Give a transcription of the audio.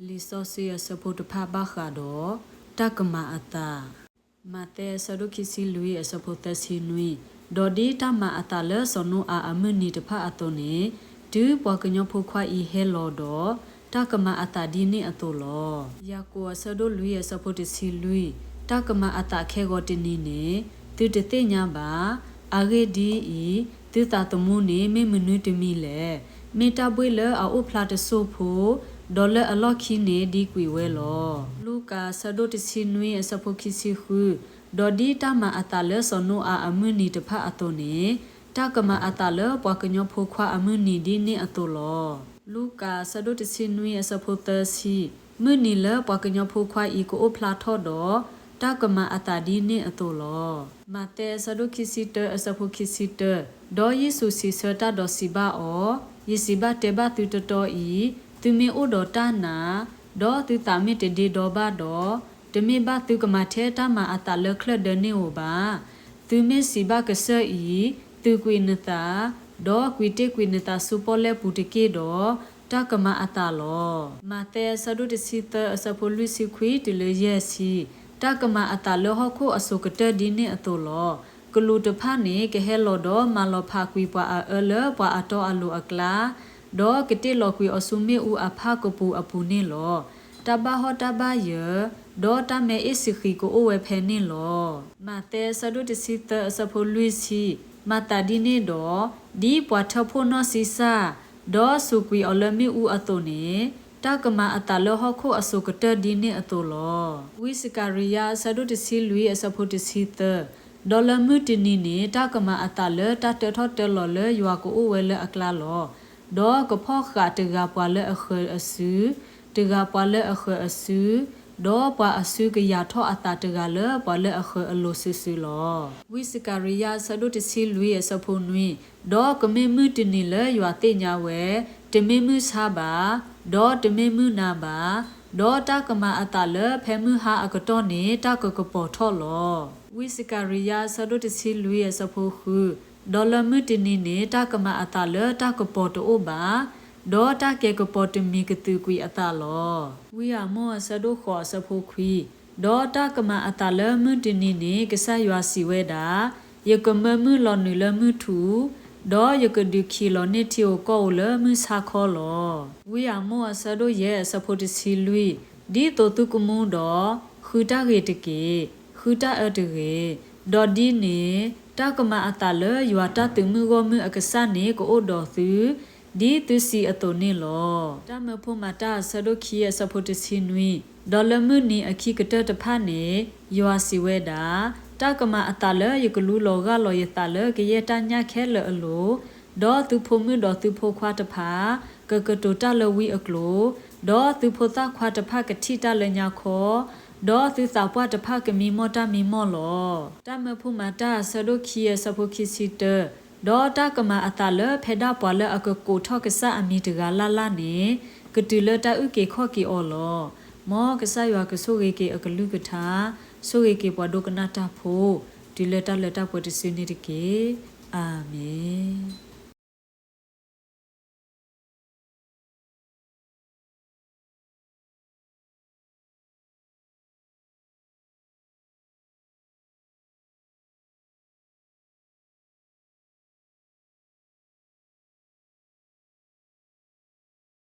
လံာ်စီဆှံအဆၢဖိတဖၣ်ဘၣ်ဃးဒီး တၢ်ကမၤအသး. မးသဲအဆၢဒိၣ်ခံဆံလွံၢ်အဆၢဖိသၢဆံနွံ, ဒီးဒ်တၢ်မၤအသးလၢစီၤနိအၤအမုၢ်နံၤတဖၣ်အသိးန့ၣ်, တုၤပှၤကညီဖိခွါအံၤဟဲလီၤဒီး, တၢ်ကမၤအသးဒ်န့ၣ်အသိးလီၤ. ယၤကိာ်အဆၢဒိၣ်လွံၢ်အဆၢဖိတဆံလွံၢ်, တၢ်ကမၤအသးခဲဂီၤတနံၤန့ၣ်, သုတသ့ၣ်ညါဘၣ်. အဂ့ၢ်ဒ်အံၤ, သုသးသမူန့ၣ်မ့ၢ်မနုၤတမံၤလဲၣ်. မ့ၢ်တၢ်ဘှ့ၣ်လၢအအိၣ်ဖျါတစိၢ်ဖိ, ဒီးလၢအလီၢ်ခံန့ၣ်ဒံးကွံာ်ဝဲလီၤ. လူၤကၣ်အဆၢဒိၣ်တဆံနွံအဆၢဖိခံဆံဃု, ဒီးဒ်တၢ်မၤအသးလၢစီၤနိအၤအမုၢ်နံၤတဖၣ်အသိးန့ၣ်, တၢ်ကမၤအသးလၢပှၤကညီဖိခွါအမုၢ်နံၤဒ်န့ၣ်အသိးလီၤ. လူၤကၣ်အဆၢဒိၣ်တဆံနွံအဆၢဖိသၢဆံ, မုၢ်နံၤလၢပှၤကညီဖိခွါအံၤကအိၣ်ဖျါထီၣ်ဒီး, တၢ်ကမၤအသးဒ်န့ၣ်အသိးလီၤ. မးသဲအဆၢဒိၣ်ခံဆံတၢအဆၢဖိခံဆံတၢ, ဒီးယ့ၣ်ၡူးစံးဆၢတၢ်ဒီးစံးဘၣ်အီၤ, ယစံးဘၣ်တဲဘၣ်သုတီတီအံၤ, သုမ့ၢ်အိၣ်ဒီးတၢ်နာ်, ဒီးသုသးမ့ၢ်တဒ့ဒီဘၣ်ဒီး, တမ့ၢ်ဘၣ်သုကမၤထဲတၢ်မၤအသးလၢချၢၣ်ဒၢန့ၣ်ဧိၤဘၣ်. သုမ့ၢ်စံးဘၣ်ကစၢၢ်အံၤ, သုးကွံာ်နသး, ဒီးကွံာ်တ့ၢ်ကွံာ်နသးဆူပီၣ်လဲၣ်ပူၤတက့ၢ်ဒီး, တၢ်ကမၤအသးလီၤ. မးသဲအဆၢဒိၣ်တဆံသၢအဆၢဖိလွံၢ်ဆံခွံတုၤလၢယဲၢ်ဆံ, တၢ်ကမၤအသးလၢဟီၣ်ခိၣ်အစိၤကတၢၢ်ဒ်န့ၣ်အသိးလီၤ. ကလူးတဖၣ်န့ၣ် ကဟဲလီၤဒီးမၤလီၤဖးကွံာ်ပှၤအအၢလၢပှၤအတီအလိၤအကျါ, ဒီးကတ့ၢ်လီၤကွံာ်အီၤဆူမ့ၣ်အူအဖၣ်ကပူၤအပူၤန့ၣ်လီၤ. တၢ်ဘၣ်ဟီၣ်တၢ်ဘၣ်ယၢၤ, ဒီးတၢ်မဲအ့ၣ်စဃံးကအိၣ်ဝဲဖဲန့ၣ်လီၤ. မးသဲအဆၢဒိၣ်တဆံသၢအဆၢဖိလွံၢ်ဆံ, မၤသးဒ်န့ၣ်ဒီး, ဒ်ပှၤထၢဖှိၣ်နီၢ်ဆံးစၢ်, ဒီးစူးကွံာ်အီၤလၢမ့ၣ်အူအသိးန့ၣ်, တၢ်ကမၤအသးလၢဟီၣ်ခိၣ်အစိၤကတၢၢ်ဒ်န့ၣ်အသိးလီၤ. ဝံစကၤရံယၤအဆၢဒိၣ်တဆံလွံၢ်အဆၢဖိတဆံသၢ, ဒီးလၢမုၢ်တနံၤန့ၣ် တၢ်ကမၤအသးလၢတၢ်တၢထီၣ်တၢလီၤလၢယွၤကအိၣ်ဝဲလၢအကျါလီၤ. ဒီးကဖီၣ်ဃာ်တဂၤပှၤလၢအဃၢၤအစု, တဂၤပှၤလၢအဃၢၤအစု, ဒီးပှၤအစုကယာ်ထီၣ်အသးတဂၤလၢပှၤလၢအဃၢၤအလိၤစုာ်စုာ်လီၤ. ဝံစကၤရံယၤအဆၢဒိၣ်တဆံလွံၢ်အဆၢဖိနွံ, ဒီးကမ့ၢ်မုၢ်တနံၤလၢယွၤသ့ၣ်ညါဝဲ, တမ့ၢ်မုၢ်ဆါဘၣ်, ဒီးတမ့ၢ်မုၢ်နၤဘၣ်, ဒီးတၢ်ကမၤအသးလၢဖဲမုၢ်ဟါအကတီၢ်န့ၣ် တၢ်ကကပီၤထီၣ်လီၤ. ဝံစကၤရံယၤအဆၢဒိၣ်တဆံလွံၢ်အဆၢဖိဃု, ဒီးလၢမုၢ်တနံၤန့ၣ် တၢ်ကမၤအသးလၢတၢ်ကပီၤတအိၣ်ဘၣ်, ဒီးတၢ်ကဲၤကပီၤတမံၤကသုးကွံာ်အသးလီၤ. ဝံယၤမိၣ်အဆၢဒိၣ်ဃိးအဆၢဖိခွံ, ဒီးတၢ်ကမၤအသးလၢမုၢ်တနံၤန့ၣ် ကစၢ်ယွၤစံးဝဲဒၣ်, ယကမၢမုၢ်လီၤနုာ်လၢမုၢ်ထူၣ်, ဒီးယကဒုးခံးလီၤန့ၢ်ထံဧိၤကီၢ်ဧိၤလၢမုၢ်ဆါခီလီၤ. ဝံယၤမိၣ်အဆၢဒိၣ်ယဲၢ်အဆၢဖိတဆံလွံၢ်, ဒ်သိးသုကမူဒီး, ဃုတၢ်ဂ့ၤတက့ၢ်, ဃုတၢ်အၢတဂ့ၤ, ဒီးဒ်န့ၣ်, တၢ်ကမၤအသးလၢယွၤတၢ်သုးမုၢ်ဂီၢ်မုၢ်အကစၢ်န့ၣ်ကအိၣ်ဒီးသု, ဒ်သုစံးအသိးန့ၣ်လီၤ. တၢ်မၢဖိမၤတၢ်အဆၢဒိၣ်ခံအဆၢဖိတဆံနွံ, ဒီးလၢမုၢ်နံၤအခံကတၢၢ်တဖၣ်န့ၣ်, ယွၤစံးဝဲဒၣ်, တၢ်ကမၤအသးလၢယကလူလီၤဂၢ်လီၤယသးလၢကယဲၢ်တၢ်ညၣ်ခဲလၢာ်အလိၤ, ဒီးသုဖိမုၣ်ဒီးသုဖိခွါတဖၣ် ကကတိၤတၢ်လၢဝံအကျိၤ, ဒီးသုဖိသၣ်ခွါတဖၣ်ကထံၣ်တၢ်လၢညါခီ, ဒီးသုသးပှၢ်တဖၣ်ကမံမီၢ်တၢ်မံမီၢ်လီၤ. တၢ်မၢဖိမၤတၢ်အဆၢဒိၣ်ခံအဆၢဖိခံဆံတၢ, ဒီးတၢ်ကမၤအသးလၢဖဲဒၣ်ပှၤလၢအကကိးထီၣ်ကစၢ်အမံၤတဂၤလၢ်လၢ်န့ၣ်, ကတုၤလၢတၢ်အုၣ်က့ၤခီၣ်က့ၤအီၤလီၤ. မ်ကစၢ်ယွၤကဆိၣ်ဂ့ၤက့ၤအကလုၢ်ကထါ, ဆိၣ်ဂ့ၤက့ၤပှၤဒိကနၣ်တၢ်ဖိ, တုၤလၢတၢ်လၢတၢ်ပှဲၤတစုန့ၣ်တက့ၢ်. အၤမ့ၣ်.